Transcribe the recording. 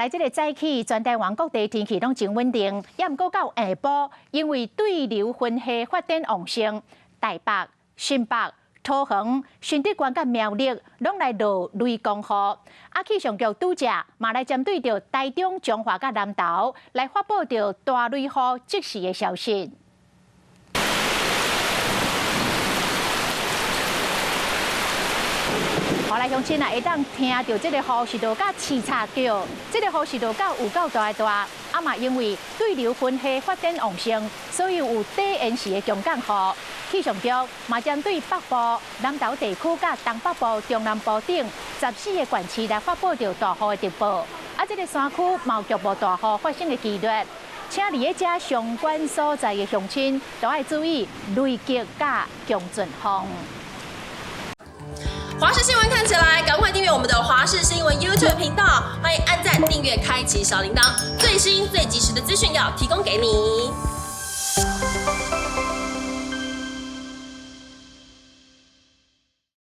來這个早起，全台灣各地天氣攏真穩定，也毋過到下晡，因為對流雲系發展旺盛，台北、新北、桃園、新竹縣佮苗栗攏來落雷公雨。啊，氣象局拄才嘛來針對著台中、彰化佮南投來發布著大雷雨即時的消息。予來鄉親啊，會當聽著這个雨是落甲悽慘叫，這个雨是落甲有夠大的大。啊嘛，因為對流雲系發展旺盛，所以有短延時的強降雨。氣象局嘛針對北部、南投地區佮東北部、中南部等14个縣市來發布著大雨的特報。啊，這个山區嘛有局部大雨發生的幾率，請佇咧遮相關所在的鄉親都愛注意雷擊佮強陣風。華視新聞看起來，趕快訂閱我們的華視新聞 YouTube 頻道，歡迎按讚、訂閱、開啟小鈴鐺，最新最及時的資訊要提供給你。